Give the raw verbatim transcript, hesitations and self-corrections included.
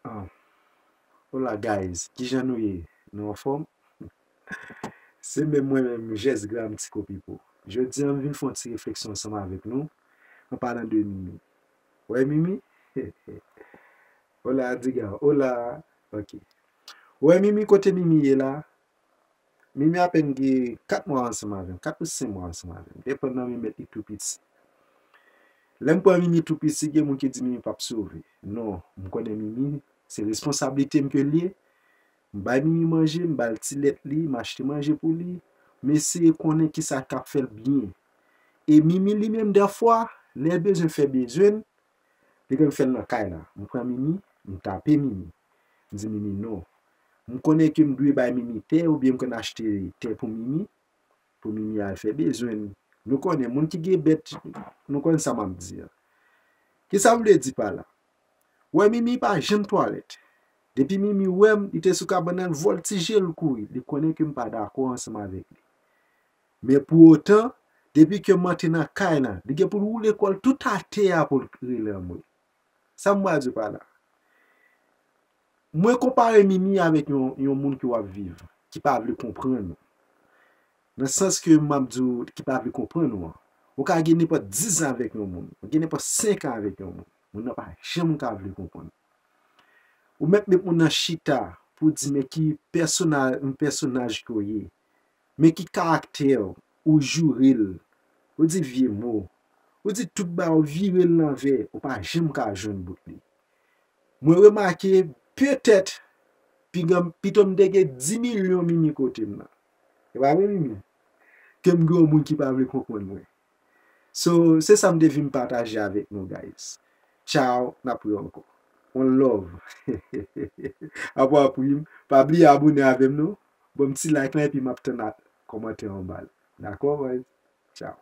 Ah. Hola guys, kijan nou ye? Nou anfòm? Se menm mwen menm, Jès Gram Ti Kopipo. Jodi a, m vin fè yon ti refleksyon ansanm avèk nou, an palan de Mimi. Wè Mimi? Hola, diga, hola. Ok. Wè Mimi, kote Mimi ye la? Mimi apèn gen kat mwa ansanm avè m, kat ou senk mwa ansanm avè m. Depann nan Mimi, li tou piti. Lè m pran Mimi tou piti, gen moun ki di Mimi p ap sove. Non, m konnen Mimi, se responsablite m ke l ye. M bay Mimi manje, m ba l ti lèt li, m achte manje pou li. M eseye konnen kisa k ap fè l byen. E Mimi li menm, dèfwa, lè l bezwen fè bezwen l, li konn fè l nan kay la. M pran Mimi, m tape Mimi. M di Mimi non. M konnen ke m dwe bay Mimi tè oubyen m konn achte tè pou Mimi, pou Mimi al fè bezwen l. Nou konnen, moun ki gen bèt, nou konn sa m ap di a. Kisa m vle di pa la? Wè Mimi pa janm twalèt. Depi Mimi wè m, li te sou kabann nan, l vòltije, l kouri. Li konnen ke m pa dakò ansanm avèk li. Men pou otan, depi ke m antre nan kay lan, li gen pou l woule kò l tout atè a pou l rele anmwe. Sa m pral di w pa la? Mwen konpare Mimi avèk yon, yon moun ke w ap viv, ki pa vle konprann ou. Nan sans ke m ap di w ki pa vle konprann ou an. Ou ka gen nenpòt dis zan avèk yon moun, ou gen nenpòt senk an avèk yon moun. Moun nan pa janm ka vle konprann ou. Ou mèt met moun nan chita pou di men ki pèsonaj, yon pèsonaj ke w ye. Men ki karaktè w, ou joure l, ou di vye mo, ou di tout bagay, ou vire l lanvè, ou pa janm ka jwenn bout li. Mwen remake, petèt, pigan, pito m te gen dis milyon Mimi kote m nan. E pa vre, Mimi? Ke m gen yon moun ki pa vle konprann mwen. So, se sa m te vin pataje avèk nou, guys. Tchao, n ap wè ankò. On love. Apre apre, pa bliye abone avè m non. Bon, m ti like lan epi m ap tann a kòmantè anba l. Dakò, guys? Tchao.